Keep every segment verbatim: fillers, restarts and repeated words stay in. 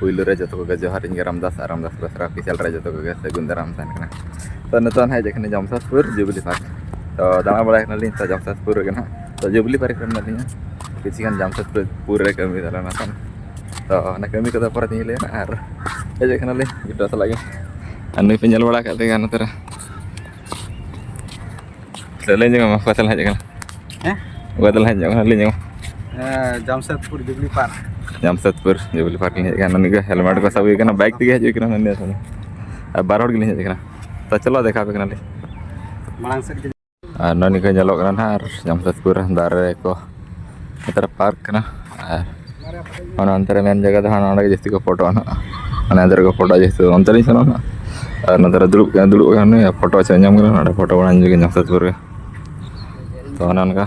ᱯᱩᱭᱞᱩ ᱨᱮ ᱡᱚᱛᱚ ᱠᱚᱜᱮ ᱡᱚᱦᱟᱨ ᱤᱧ ᱜᱮ ᱨᱟᱢᱫᱟᱥ ᱟᱨ ᱨᱟᱢᱫᱟᱥ ᱵᱮᱥᱨᱟ ᱚᱯᱷᱤᱥᱤᱭᱟᱞ ᱨᱮ ᱡᱚᱛᱚ ᱠᱚᱜᱮ ᱥᱟᱹᱜᱩᱱ ᱫᱟᱨᱟᱢ ᱛᱟᱦᱮᱱ ᱠᱟᱱᱟ᱾ ᱛᱚ ᱱᱤᱛᱚᱜ ᱱᱟᱦᱟᱜ ᱦᱮᱡ ᱠᱟᱱᱟ ᱡᱟᱢᱥᱮᱫᱽᱯᱩᱨ ᱡᱩᱵᱽᱞᱤ ᱯᱟᱨᱠ᱾ ᱛᱚ ᱫᱟᱬᱟ ᱵᱟᱲᱟᱭ ᱠᱟᱱᱟᱞᱤᱧ ᱛᱚ ᱡᱟᱢᱥᱮᱫᱽᱯᱩᱨ ᱨᱮᱜᱮ ᱱᱟᱦᱟᱜ᱾ ᱛᱚ ᱡᱩᱵᱽᱞᱤ ᱯᱟᱨᱠ ᱨᱮ ᱢᱮᱱᱟᱜ ᱞᱤᱧᱟ, ᱠᱤᱪᱷᱩ ᱜᱟᱱ ᱡᱟᱢᱥᱮᱫᱽᱯᱩᱨ ᱨᱮ ᱠᱟᱹᱢᱤ ᱛᱟᱞᱮ ᱚᱱᱟ ᱠᱷᱟᱱ᱾ ᱛᱚ ᱚᱱᱟ ᱠᱟᱹᱢᱤ ᱠᱚᱫᱚ ᱯᱚᱨᱮ ᱛᱤᱧ ᱞᱟᱹᱭᱟ ᱟᱨ ᱦᱮᱡ ᱠᱟᱱᱟᱞᱤᱧ ᱜᱤᱫᱽᱨᱟᱹ ᱥᱟᱞᱟᱜ ᱜᱮ᱾ ᱟᱨ ᱱᱩᱭ ᱯᱮ ᱧᱮᱞ ᱵᱟᱲᱟ ᱟᱠᱟᱫ ᱛᱮᱜᱮ ᱱᱚᱛᱮ ᱨᱮ᱾ ᱛᱚ ᱞᱟᱹᱭ ᱧᱚᱜ ᱢᱮ, ᱚᱠᱟ ᱛᱮᱞᱮ ᱦᱮᱡ ᱟᱠᱟᱱᱟ? ᱦᱮᱸ? ᱚᱠᱟ ᱛᱮᱞᱮ ᱦᱮᱡ ᱧᱚᱜ ᱠᱟᱱᱟ, ᱞᱟᱹᱭ ᱧᱚᱜ ᱢᱮ᱾ ᱦᱮᱸ, Jamshedpur Jubilee park. Jamshedpur Jubilee park ᱞᱤᱧ ᱦᱮᱡ ᱟᱠᱟᱱᱟ᱾ ᱱᱩᱭ ᱜᱮ ᱦᱮᱞᱢᱮᱴ ᱠᱚ ᱥᱟᱵ ᱦᱩᱭ ᱠᱟᱱᱟ, ᱵᱟᱭᱤᱠ ᱛᱮᱜᱮ ᱦᱮᱡ ᱦᱩᱭ ᱠᱟᱱᱟ᱾ ᱱᱩᱭ ᱫᱚ ᱟᱨ ᱵᱟᱨ ᱦᱚᱲ ᱜᱮᱞᱤᱧ ᱦᱮᱡ ᱟᱠᱟᱱᱟ᱾ ᱛᱚ ᱪᱚᱞᱚ ᱫᱮᱠᱷᱟᱣ ᱟᱯᱮ ᱠᱟᱱᱟᱞᱤᱧ᱾ ᱢᱟᱲᱟᱝ ᱥᱮᱫ ᱜᱮ᱾ ᱟᱨ ᱱᱚᱜᱼᱚ ᱱᱤᱝᱠᱟ ᱧᱮᱞᱚᱜ ᱠᱟᱱᱟ ᱱᱟᱦᱟᱜ, ᱟᱨ ᱡᱟᱢᱥᱮᱫᱽᱯᱩᱨ ᱨᱮ ᱫᱟᱨᱮ ᱠᱚ ᱱᱮᱛᱟᱨ ᱯᱟᱨᱠ ᱠᱟᱱᱟ᱾ ᱟᱨ ᱚᱱᱟ ᱚᱱᱛᱮ ᱨᱮ ᱢᱮᱱ ᱡᱟᱭᱜᱟ ᱫᱚ ᱦᱟᱸᱜ ᱱᱚᱰᱮ ᱜᱮ ᱡᱟᱹᱥᱛᱤ ᱠᱚ ᱯᱷᱳᱴᱳᱜᱼᱟ ᱱᱟᱦᱟᱜ᱾ ᱚᱱᱟ ᱚᱱᱛᱮ ᱨᱮᱠᱚ ᱯᱷᱳᱴᱳᱜᱼᱟ ᱡᱟᱹᱥᱛᱤ, ᱚᱱᱛᱮ ᱞᱤᱧ ᱥᱮᱱᱚᱜᱼᱟ ᱱᱟᱦᱟᱜ᱾ ᱟᱨ ᱱᱚᱛᱮ ᱨᱮ ᱫᱩᱲᱩᱵ, ᱫᱩᱲᱩᱵ ᱠᱟᱱᱟ ᱱᱩᱭ, ᱯᱷᱳᱴᱳ ᱪᱚ ᱧᱟᱢ ᱠᱟᱱᱟ ᱱᱚᱰᱮ, ᱯᱷᱳᱴᱳ ᱵᱟᱲᱟ ᱧᱚᱜ ᱞᱟᱹᱜᱤᱫ ᱡᱟᱢᱥᱮᱫᱽᱯᱩᱨ ᱨᱮ᱾ ᱛᱚ ᱚᱱᱮ ᱚᱱᱠᱟ᱾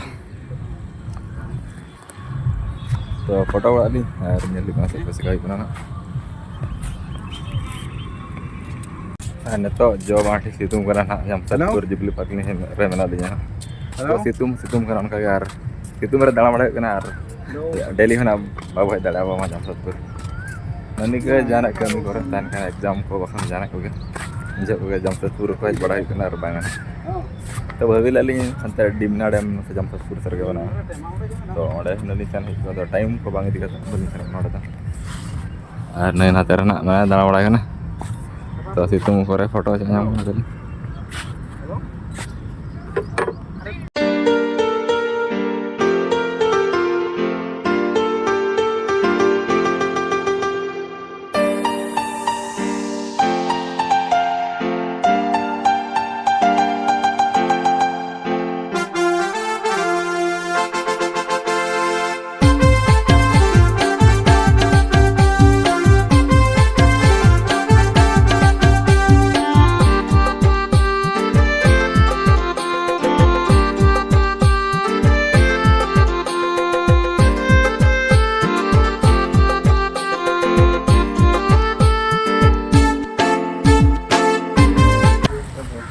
ᱛᱚ ᱯᱷᱳᱴᱳ ᱵᱟᱲᱟᱜ ᱟᱹᱞᱤᱧ ᱟᱨ ᱧᱮᱞ ᱞᱮ ᱠᱟᱱᱟ ᱪᱮᱫ ᱠᱚ ᱪᱮᱠᱟ ᱦᱩᱭᱩᱜ ᱠᱟᱱᱟ ᱱᱟᱦᱟᱜ᱾ ᱟᱨ ᱱᱤᱛᱚᱜ ᱡᱚ ᱵᱟᱝ ᱴᱷᱤᱠ ᱥᱤᱛᱩᱝ ᱠᱟᱱᱟ ᱱᱟᱦᱟᱜ, ᱡᱟᱢᱥᱮᱫᱽᱯᱩᱨ ᱡᱩᱵᱽᱞᱤ ᱯᱟᱨᱠ ᱨᱮ ᱢᱮᱱᱟᱜ ᱞᱤᱧᱟ᱾ ᱛᱚ ᱥᱤᱛᱩᱝ, ᱥᱤᱛᱩᱝ ᱠᱟᱱᱟ ᱚᱱᱠᱟ ᱜᱮ, ᱟᱨ ᱥᱤᱛᱩᱝ ᱨᱮ ᱫᱟᱬᱟ ᱵᱟᱲᱟ ᱦᱩᱭᱩᱜ ᱠᱟᱱᱟ᱾ ᱟᱨ ᱰᱮᱞᱤ ᱠᱷᱚᱱᱟᱜ ᱵᱟᱵᱚ ᱦᱮᱡ ᱫᱟᱲᱮᱭᱟᱜᱼᱟ ᱵᱟᱝ ᱡᱟᱢᱥᱮᱫᱽᱯᱩᱨ᱾ ᱱᱟᱹᱱᱤ ᱜᱮ ᱡᱟᱦᱟᱱᱟᱜ ᱠᱟᱹᱢᱤ ᱠᱚᱨᱮ ᱛᱟᱦᱮᱱ ᱠᱷᱟᱱ, ᱮᱠᱡᱟᱢ ᱠᱚ ᱵᱟᱠᱷᱟᱱ ᱡᱟᱦᱟᱱᱟᱜ ᱠᱚᱜᱮ, ᱩᱱ ᱡᱚᱦᱚᱜ ᱠᱚᱜᱮ ᱡᱟᱢᱥᱮᱫᱽᱯᱩᱨ ᱠᱚ ᱦᱮᱡ ᱵᱟᱲᱟ ᱦᱩᱭᱩᱜ ᱠᱟᱱᱟ᱾ ᱟᱨ ᱵᱟᱝᱟ ᱛᱚ ᱵᱷᱟᱹᱵᱤ ᱞᱮᱫ ᱞᱤᱧ ᱦᱟᱱᱛᱮ ᱰᱤᱢᱱᱟ ᱰᱮᱢ ᱥᱮ ᱡᱟᱢᱥᱮᱫᱽᱯᱩᱨ ᱥᱮᱫ ᱨᱮᱜᱮ ᱢᱮᱱᱟᱜᱼᱟ᱾ ᱛᱚ ᱚᱸᱰᱮ ᱦᱩᱱᱟᱹᱝ ᱞᱤᱧ ᱥᱮᱱ ᱦᱮᱡ ᱠᱚᱜᱼᱟ, ᱟᱫᱚ ᱴᱟᱭᱤᱢ ᱠᱚ ᱵᱟᱝ ᱤᱫᱤ ᱠᱟᱛᱮ ᱵᱟᱹᱞᱤᱧ ᱥᱮᱱᱚᱜ ᱠᱟᱱᱟ ᱚᱸᱰᱮ ᱫᱚ᱾ ᱟᱨ ᱱᱩᱭ ᱱᱟᱛᱮ ᱨᱮᱱᱟᱜ ᱢᱮᱱᱟᱭ ᱫᱟᱬᱟ ᱵᱟᱲᱟᱭ ᱠᱟᱱᱟ᱾ ᱛᱚ ᱥᱤᱛᱩᱝ ᱠᱚᱨᱮ ᱯᱷᱳᱴᱳ ᱧᱟᱢ ᱠᱟᱱᱟ᱾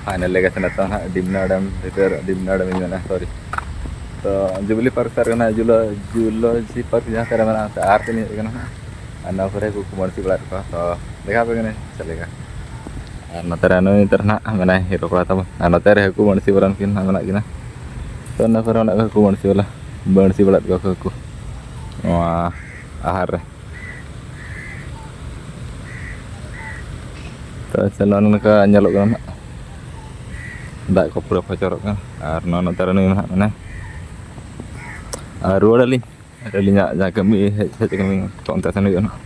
ᱯᱷᱟᱭᱱᱟᱞ ᱞᱮ ᱜᱟᱛᱮ ᱱᱤᱛᱚᱜ ᱦᱟᱸᱜ ᱰᱤᱢᱱᱟ ᱰᱮᱢ ᱵᱷᱤᱛᱤᱨ, ᱰᱤᱢᱱᱟ ᱰᱮᱢ ᱤᱧ ᱢᱮᱱᱟ, ᱥᱚᱨᱤ᱾ ᱛᱚ ᱡᱩᱵᱽᱞᱤ ᱯᱟᱨᱠ ᱥᱮᱫ ᱨᱮ ᱢᱮᱱᱟᱜᱼᱟ, ᱡᱩᱞᱚ-, ᱡᱩᱞᱚᱡᱤ ᱯᱟᱨᱠ ᱡᱟᱦᱟᱸ ᱥᱮᱫ ᱨᱮ ᱢᱮᱱᱟᱜᱼᱟ, ᱚᱱᱛᱮ ᱟᱨ ᱛᱤᱱᱟᱹᱜ ᱠᱟᱱᱟ ᱦᱟᱸᱜ᱾ ᱟᱨ ᱱᱚᱣᱟ ᱠᱚᱨᱮ ᱦᱟᱹᱠᱩ ᱠᱚ ᱵᱟᱹᱲᱥᱤ ᱵᱟᱲᱟᱭᱮᱫ ᱠᱚᱣᱟ, ᱛᱚ ᱫᱮᱠᱷᱟᱣ ᱟᱯᱮ ᱠᱟᱹᱱᱟᱹᱧ ᱪᱮᱫ ᱞᱮᱠᱟ᱾ ᱟᱨ ᱱᱚᱛᱮ ᱨᱮ ᱱᱩᱭ ᱱᱮᱛᱟᱨ ᱱᱟᱦᱟᱜ ᱢᱮᱱᱟᱭ ᱦᱤᱨᱳ ᱠᱚᱲᱟ ᱛᱟᱵᱚᱱ, ᱟᱨ ᱱᱚᱛᱮ ᱨᱮ ᱦᱟᱹᱠᱩ ᱵᱟᱹᱲᱥᱤ ᱵᱟᱞᱟ ᱱᱩᱠᱤᱱ ᱱᱟᱦᱟᱜ ᱢᱮᱱᱟᱜ ᱠᱤᱱᱟ᱾ ᱛᱚ ᱚᱱᱟ ᱠᱚᱨᱮ ᱚᱱᱟ ᱦᱟᱹᱠᱩ ᱵᱟᱹᱲᱥᱤ ᱵᱟᱞᱟ ᱵᱟᱹᱲᱥᱤ ᱵᱟᱲᱟᱭᱮᱫ ᱠᱚᱣᱟ ᱠᱚ ᱦᱟᱹᱠᱩ ᱱᱚᱣᱟ ᱟᱦᱟᱨ ᱨᱮ᱾ ᱛᱚ ᱟᱪᱪᱷᱟ, ᱱᱚᱜᱼᱚ ᱱᱚᱝᱠᱟ ᱧᱮᱞᱚᱜ ᱠᱟᱱᱟ ᱱᱟᱦᱟᱜ, ᱫᱟᱜ ᱠᱚ ᱯᱩᱨᱟᱹ ᱯᱷᱚᱪᱚᱨᱚᱜ ᱠᱟᱱᱟ᱾ ᱟᱨ ᱱᱚᱣᱟ ᱱᱚᱛᱮ ᱨᱮ ᱱᱩᱭ ᱢᱮᱱᱟᱜ ᱢᱮᱱᱟ᱾ ᱟᱨ ᱨᱩᱣᱟᱹᱲ ᱟᱹᱞᱤᱧ ᱟᱹᱞᱤᱧᱟᱜ ᱡᱟᱦᱟᱸ ᱠᱟᱹᱢᱤ ᱦᱮᱡ ᱦᱮᱡ ᱠᱟᱹᱢᱤ ᱛᱚ ᱚᱱᱛᱮ ᱥᱮᱱ ᱦᱩᱭᱩᱜᱼᱟ ᱱᱟᱦᱟᱜ᱾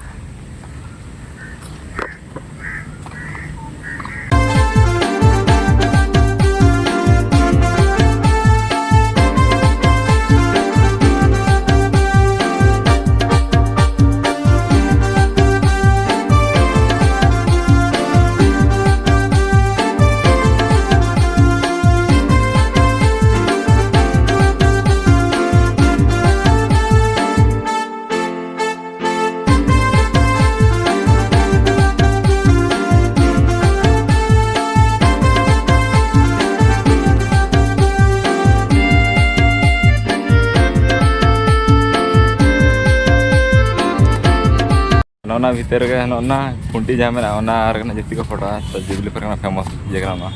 ᱱᱚᱜᱼᱚ ᱱᱟ ᱵᱷᱤᱛᱤᱨ ᱨᱮᱜᱮ ᱱᱚᱜᱼᱚ ᱱᱟ ᱠᱷᱩᱱᱴᱤ ᱡᱟᱦᱟᱸ ᱢᱮᱱᱟᱜᱼᱟ, ᱚᱱᱟ ᱨᱮᱜᱮ ᱡᱟᱹᱥᱛᱤ ᱠᱚ ᱯᱷᱳᱴᱳᱜᱼᱟ᱾ ᱛᱚ ᱡᱩᱵᱽᱞᱤ ᱯᱟᱨᱠ ᱨᱮᱱᱟᱜ ᱯᱷᱮᱢᱟᱥ ᱡᱟᱭᱜᱟ ᱠᱟᱱᱟ ᱱᱚᱣᱟ᱾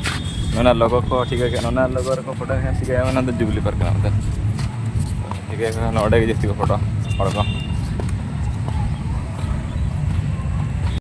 ᱱᱚᱣᱟ ᱞᱳᱜᱳ ᱠᱚ ᱴᱷᱤᱠ ᱜᱮᱭᱟ, ᱱᱚᱣᱟ ᱞᱳᱜᱳ ᱨᱮᱠᱚ ᱯᱷᱳᱴᱳ ᱠᱷᱟᱱ ᱴᱷᱤᱠ ᱜᱮᱭᱟ, ᱚᱱᱟ ᱫᱚ ᱡᱩᱵᱽᱞᱤ ᱯᱟᱨᱠ ᱠᱟᱱᱟ ᱢᱮᱱᱛᱮ᱾ ᱴᱷᱤᱠ ᱜᱮᱭᱟ, ᱱᱚᱰᱮ ᱜᱮ ᱡᱟᱹᱥᱛᱤ ᱠᱚ ᱯᱷᱳᱴᱳ ᱦᱚᱲ ᱠᱚ᱾